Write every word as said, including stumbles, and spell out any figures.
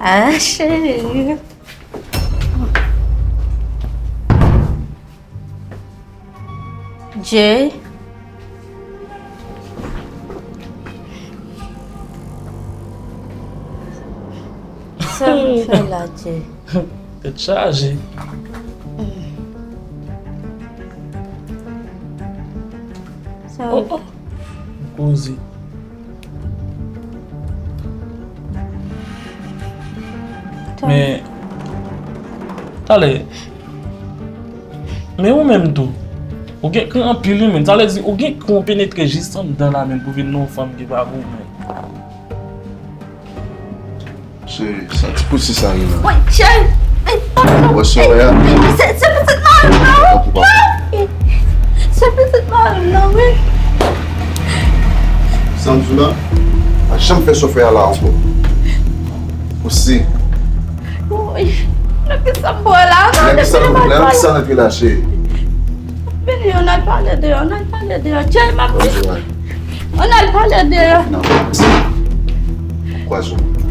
Ah, cheri. Jay. Sa m fè la, Jay? Tèt chaje. Sa oh, oh. Koze. Men, talè, men ou menm tou, ou gen kran anpil wi, men sa vle di ou gen kran w penetre jis anndan la menm pou vin nan yon fanm ki pa pou ou menm. Cheri, sa ti pousi sa ye la? Woy, cheri! Ey, papa! Wè, cheri, a? Ey, se, se pitit mari m nan, wi! Tanpri, papa. Se pitit mari m nan, wi! Sa m di w la? Pa janm fè sa w fè a la ankò. Pousi. Woy, nan ki sa m pran la? Nan ki sa m pran la? Sa antre la, cheri. Vini, ann al pale deyò, ann al pale deyò. Jay, m ap di. Ann al pale deyò. Nan, kwaze w.